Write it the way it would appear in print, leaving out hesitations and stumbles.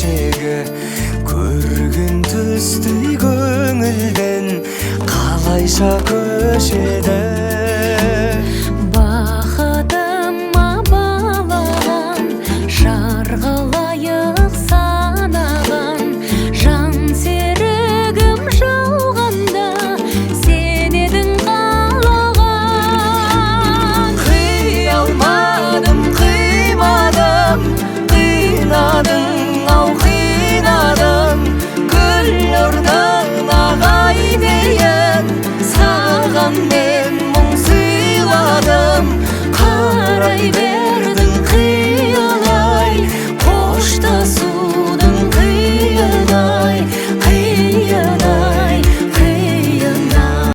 Кешегі көрген түстей көңілден қалайша көшеді? Бақытыма балаған, жарға лайық санаған жан серігім жалғанда сен едің қалаған. Қия алмадым, қимадым, қинадың ау, қинадың. Гүл орнына қайтейін, саған мен мұң сыйладым. Қарай бер.